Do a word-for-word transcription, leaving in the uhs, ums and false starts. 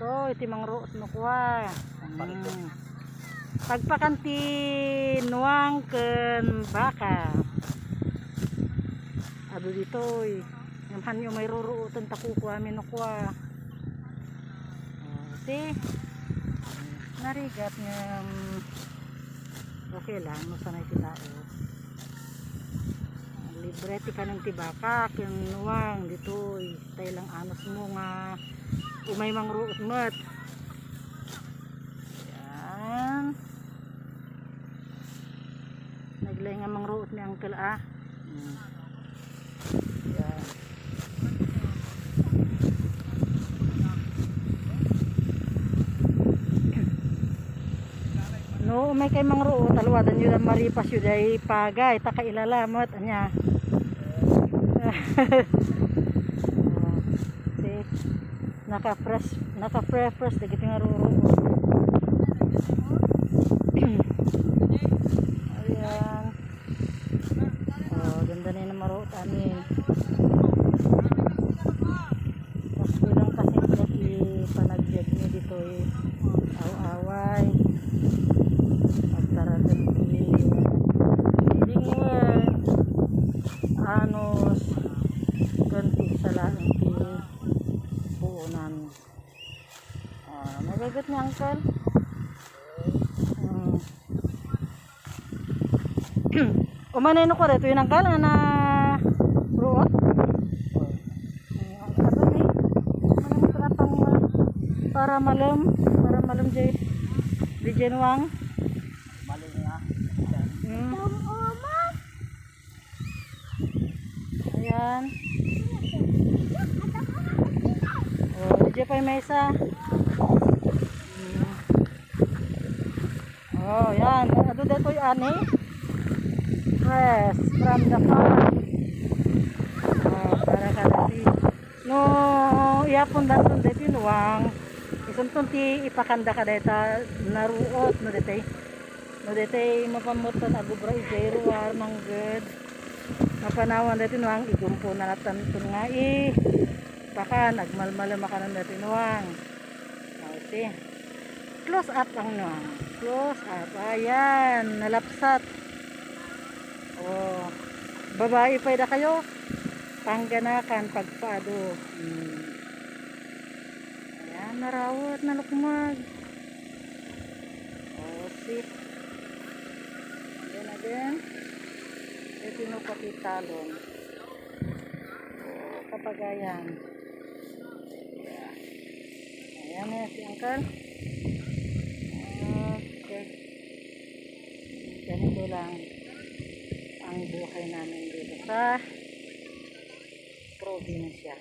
Oh, iti mangruot no kua. Hmm. Pagpakan ti nuang ken baka. Adu ditoy. Ngem hanyo may ruruoten ta kukuami no kua. Oh, see? Narigat ngem okay lang, masanay ti tao. Libre ti kanen ti baka ken nuang ditoy. Tay lang anusmo nga umay mangruot met. Yan. Naglay nga mangruot ni Uncle, ah. Hmm. Yan. No, umay kay mangruot, aluadan yo lang maripas yo day pagay, ta kailala met, ania. See, naka-fresh, naka-fresh dagiti nga ruruot. Ayan. Oh, ganda na yung maruot amin. Kastoy lang kasi ti panagbiag mi ditoy, eh. Aw-away. Pagtaragan ti lingwen, anus, ken ti salaen ti puonan. Ah, nagagat ni Uncle. Hmm. Umanay no ko dito yung Uncle nga na ruot. Ay, ang sabi ni, ano mo pala pang, ah, para malem, para malem jay, di jay nuang. Malem nga. Hmm. Ayan. Oh, di jay pay maysa. Hmm. Oh, yan. Adu daytoy ani. Fresh from the farm. Oh, para kadati. No, iyapon danton daytoy nuang. Isunton ti ipakanda ka dayta naruot no daytoy. No daytoy mapammutan agubra ijay ruar mangged. Mapanawan daytoy nuang igumpo na latanton nga i. Pakan agmalmalem a kanan daytoy nuang. Oh, see. Close up ang nuang. Close up. Ayan, nalapsat. Oh. Babae pay dakayo. Pangganakan pagpaadu. Hmm. Ayan, narawat, nalukmag. Oh, see. Ayan again. Ito yung papitalon. Oh, kapagayan. Ayan na si Uncle. Okay. Ganito lang ang buhay namin dito sa probinsya.